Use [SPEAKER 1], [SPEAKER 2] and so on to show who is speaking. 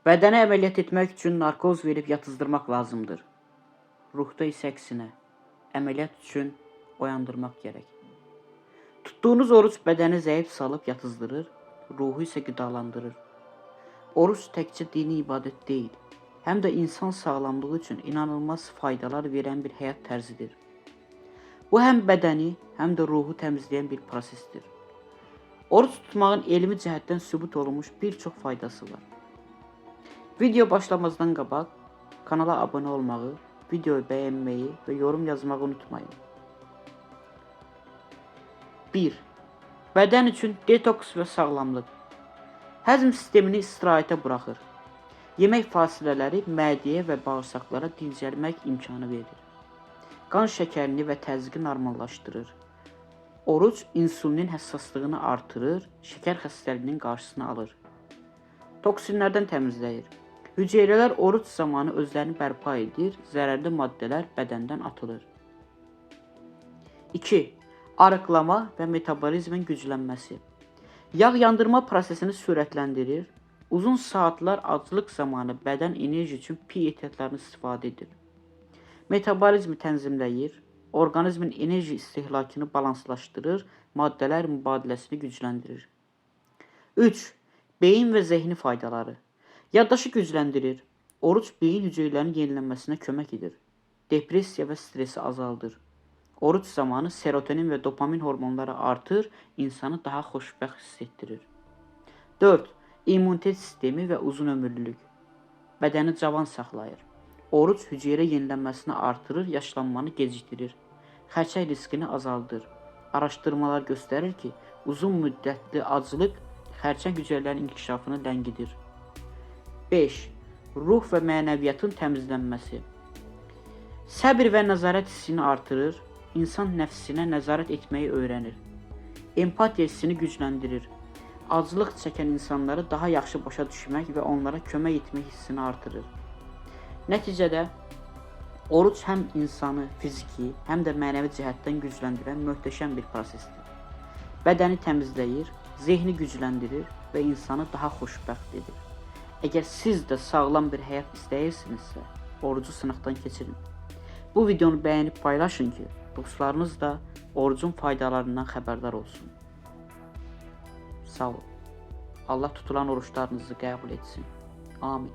[SPEAKER 1] Bədənə əməliyyat etmək üçün narkoz verib yatızdırmaq lazımdır. Ruhda isə əksinə, əməliyyat üçün oyandırmaq gərək. Tutduğunuz oruc bədəni zəif salıb yatızdırır, ruhu isə qidalandırır. Oruc təkcə dini ibadət deyil, həm də insan sağlamlığı üçün inanılmaz faydalar verən bir həyat tərzidir. Bu həm bədəni, həm də ruhu təmizləyən bir prosesdir. Oruc tutmağın elmi cəhətdən sübut olunmuş bir çox faydası var. Video başlamazdan qabaq kanala abunə olmağı, videoyu bəyənməyi və yorum yazmağı unutmayın. 1. Bədən üçün detoks və sağlamlıq. Həzm sistemini istirahətə buraxır. Yemək fasilələri mədəyə və bağırsaqlara dincəlmək imkanı verir. Qan şəkərini və təzyiqi normallaşdırır. Oruc insulinin həssaslığını artırır, şəkər xəstəliyinin qarşısını alır. Toksinlərdən təmizləyir. Hüceyrələr oruc zamanı özlərini bərpa edir, zərərli maddələr bədəndən atılır. 2. Arıqlama və metabolizmin güclənməsi. Yağ yandırma prosesini sürətləndirir. Uzun saatlar aclıq zamanı bədən enerji üçün piy ehtiyatlarını istifadə edir. Metabolizmi tənzimləyir, orqanizmin enerji istehlakını balanslaşdırır, maddələr mübadiləsini gücləndirir. 3. Beyin və zehni faydaları. Yaddaşı gücləndirir. Oruc beyin hüceyrələrinin yenilənməsinə kömək edir. Depressiya və stresi azaldır. Oruc zamanı serotonin və dopamin hormonları artır, insanı daha xoşbəxt hiss etdirir. 4. İmmunitet sistemi və uzun ömürlülük. Bədəni cavan saxlayır. Oruc hüceyrə yenilənməsini artırır, yaşlanmanı gecikdirir. Xərçəng riskini azaldır. Araşdırmalar göstərir ki, uzun müddətli aclıq xərçəng hüceyrələrinin inkişafını ləngidir. 5. Ruh və mənəviyyatın təmizlənməsi. Səbir və nəzarət hissini artırır, insan nəfsinə nəzarət etməyi öyrənir. Empatiya hissini gücləndirir. Aclıq çəkən insanları daha yaxşı başa düşmək və onlara kömək etmək hissini artırır. Nəticədə oruc həm insanı fiziki, həm də mənəvi cəhətdən gücləndirən möhtəşəm bir prosesdir. Bədəni təmizləyir, zehni gücləndirir və insanı daha xoşbəxt edir. Əgər siz də sağlam bir həyat istəyirsinizsə, orucu sınaqdan keçirin. Bu videonu bəyənib paylaşın ki, dostlarınız da orucun faydalarından xəbərdar olsun. Sağ olun. Allah tutulan oruçlarınızı qəbul etsin. Amin.